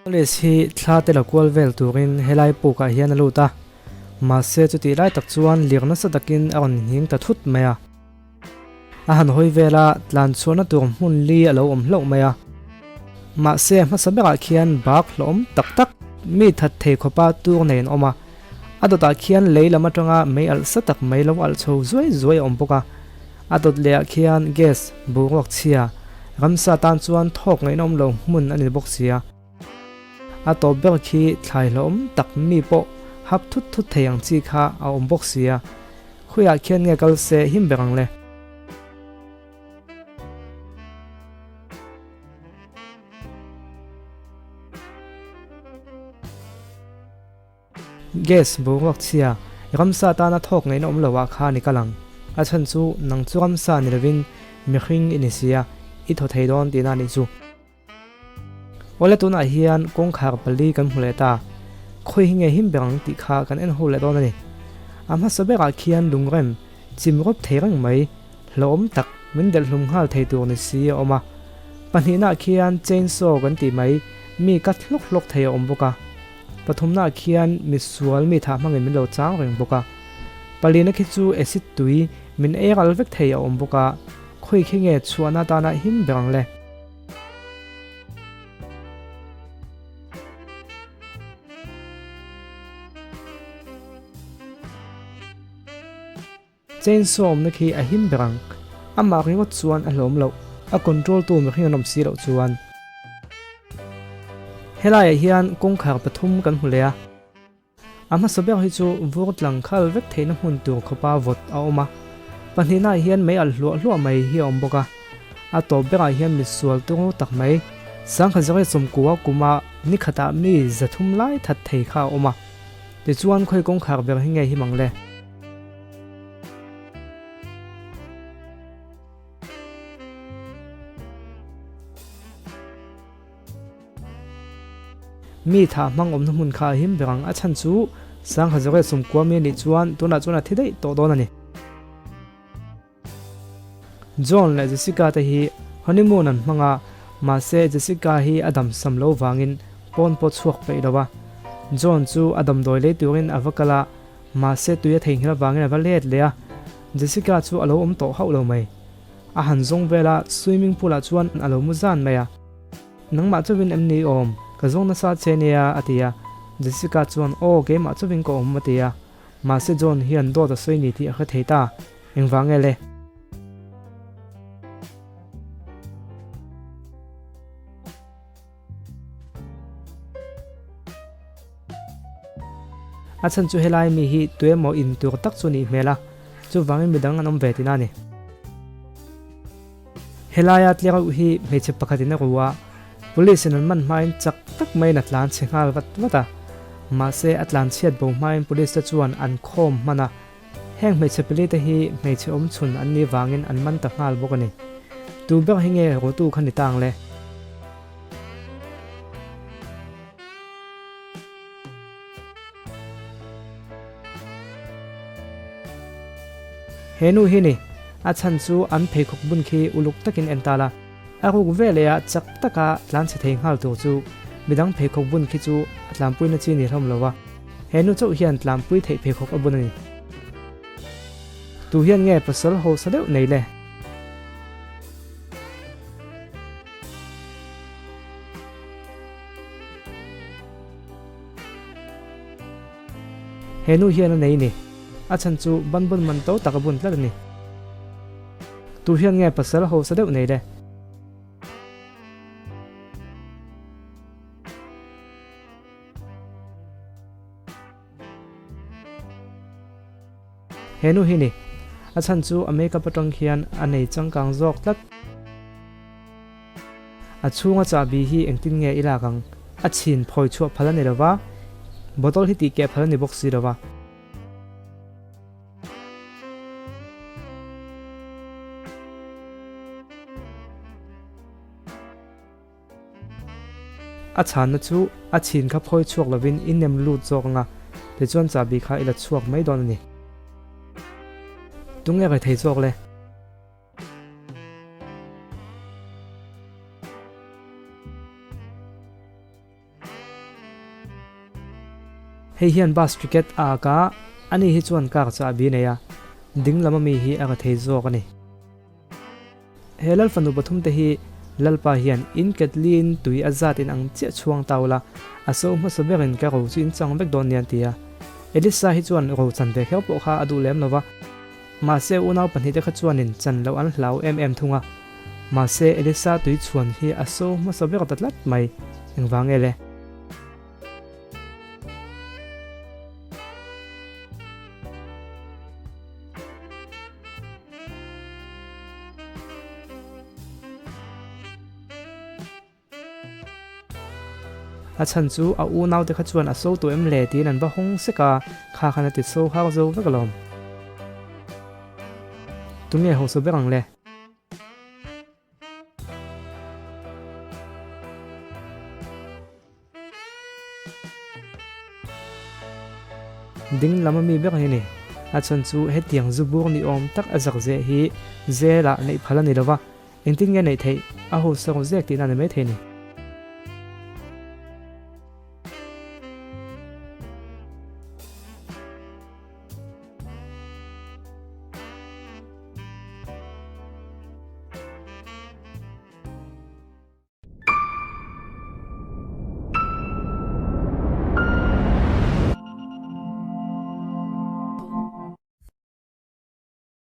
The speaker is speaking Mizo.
Police hi thla te la kual vel turin helai pukah hian a lut a, mahse chutih lai tak chuan lir nasa takin a rawn nghing ta thut mai a. A han hawi vel a, tlan chhuahna tur hmun li a lo awm hlauh mai a. Mahse a hmasa berah khian bak hlawhawm tak tak mi that thei khawpa tur nei an awm a, a dawtah khian lei lam atanga mei alh sa tak mai lo alh chho zuai zuai a awm bawk a. A dawt lehah khian gas boruak chhia ramsa tan chuan thawk ngaihna awm lo hmun a ni bawk sia. A tawp ber khi thlai hlauhawm tak mi pawh hap thut thut thei ang chi kha a awm bawk sia. Khawiah khian nge kal se him ber ang le? Gas boruak chhia, ramsa tana thawk ngaihna awm lo ah khan i kal ang. A chhan chu nang chu ramsa ni lovin mihring i ni sia, i thaw thei dawn tihna a nih chu. Awle tunah hian kawngkhar pali kan hmu leh ta. Khawi hi nge him ber ang tih kha kan en ho leh dawn a ni. A hmasa berah khian lungrem, chim rawp thei reng mai, hlauhawm tak min delh hlum nghal thei tur ni si a awm a. Pahnihnaah khian chainsaw kan tih mai, mi cut hlawk hlawk thei a awm bawk a. Pathumnaah khian misual mi thah hmangin min lo chang reng bawk a. Palina khi chu acid tui min ei ral vek thei a awm bawk a, khawi khi nge chhuahna atana him ber ang le? Chainsaw awmna khi a him ber ang. Amah ringawt chuan a hlawm loh, a control tu mihring an awm si loh chuan. Helaiah hian kawngkhar pathum kan hmu leh a. A hmasa ber hi chu vur tlang khal vek theihna hmun tur khawpa vawt a awm a. Pahnihnaah hian mei alh hluah hluah mai hi a awm bawk a. A tawp berah hian misual turu tak mai, 1990 kuma nikhatah mi 300 lai that thei kha a awm a. Tichuan khawi kawngkhar ber hi nge him ang le? Mi thah hmang awmna hmun kha a him ber ang, a chhan chu 1990 mi a nih chuan tunah chuan a thi daih tawh dawn a ni. John leh Jessica te hi honeymoon an hmang a, mahse Jessica hi a damsam lo vangin pawn pawh chhuak peih lo a. John chu a damdawi lei turin a va kal a, mahse tui a theihnghilh avangin a va let leh a, Jessica chu a lo awm tawh hauh lo mai. A han zawng vel a, swimming pool ah chuan a lo mu zan mai a. Nangmah chauhin em ni awm? Ka zawng nasa che nia, a ti a. Jessica chuan, Aw, keimah chauhin ka awm, a ti a. Mahse John hian dawt a sawi ni tih a hre thei ta. Engvang nge le? A chhan chu helai mi hi tuemaw in tur tak chu nih hmel a, chuvangin midang an awm ve tina a ni. Helaia tlereuh hi hmeichhe pakhatin a ru a, police in an man hmain chak tak maiin a tlan chhe nghal vat vat a. Mahse a tlan chhiat bo hmain police te chuan an khawm hman a, heng hmeichhe pali te hi hmeichhe awm chhun an nih vangin an man ta nghal bawk a ni. Tu ber hi nge rutu kha ni tang le? He nu hi ni, a chhan chu an pheikhawk bun khi uluk takin en ta la. A ruk veleh ah chak taka tlan chhe thei nghal tur chu midang pheikhawk bun khi chu a tlanpuina chi ni hlawm lo a, he nu chauh hian tlanpui theih pheikhawk a bun a ni. Tu hian nge pasal hausa deuh nei le? He nu hian a nei ni. A chhan chu ban bun man to tak a bun tlat a ni. Tu hian nge pasal hausa deuh nei le? He nu hi ni. A chhan chu a makeup atang hian a nei changkang zawk tlat. A chhunga chahbi hi engtin nge i lak ang? A chhin phawi chhuah phal a ni lova, bottle hi tih keh phal a ni bawk si lova. A chhanna chu a chhin kha phawi chhuak lovin i nem lut zawk ang a, tichuan chahbi kha i la chhuak mai dawn a ni. Tunge rethei zawk le? Hei hian bus ticket a ak a, ani hi chuan car chahbi a nei a, ding lam ami hi a rethei zawk a ni. He lal fanu pathumte hi Lalpa hian in ketliin tui a zat in ang chiah chhuang ta ula, a so hmasa berin ka ro chu in chang vek dawn nia an ti a. Elisa hi chuan ro chan ve kher pawh kha a duh lem lo va, mahse unau pahnihte kha chuanin chan loh an hlau em em thung a. Mahse Elisa tui chhuan hi a so hmasa ber ta tlat mai, engvang nge le? A chhan chu a unaute kha chuan a so tawh em le tiin an va hawng sek a, kha khan a ti so hau zo vek alawm. Tunge hausa ber ang le? Ding lam ami ber hi a ni. A chhan chu hetiang zu bur ni awm tak a zak zeh hi zel ah neih phal a ni lova, engtin nge neih theih a ho sawk zek tihna a ni maithei a ni.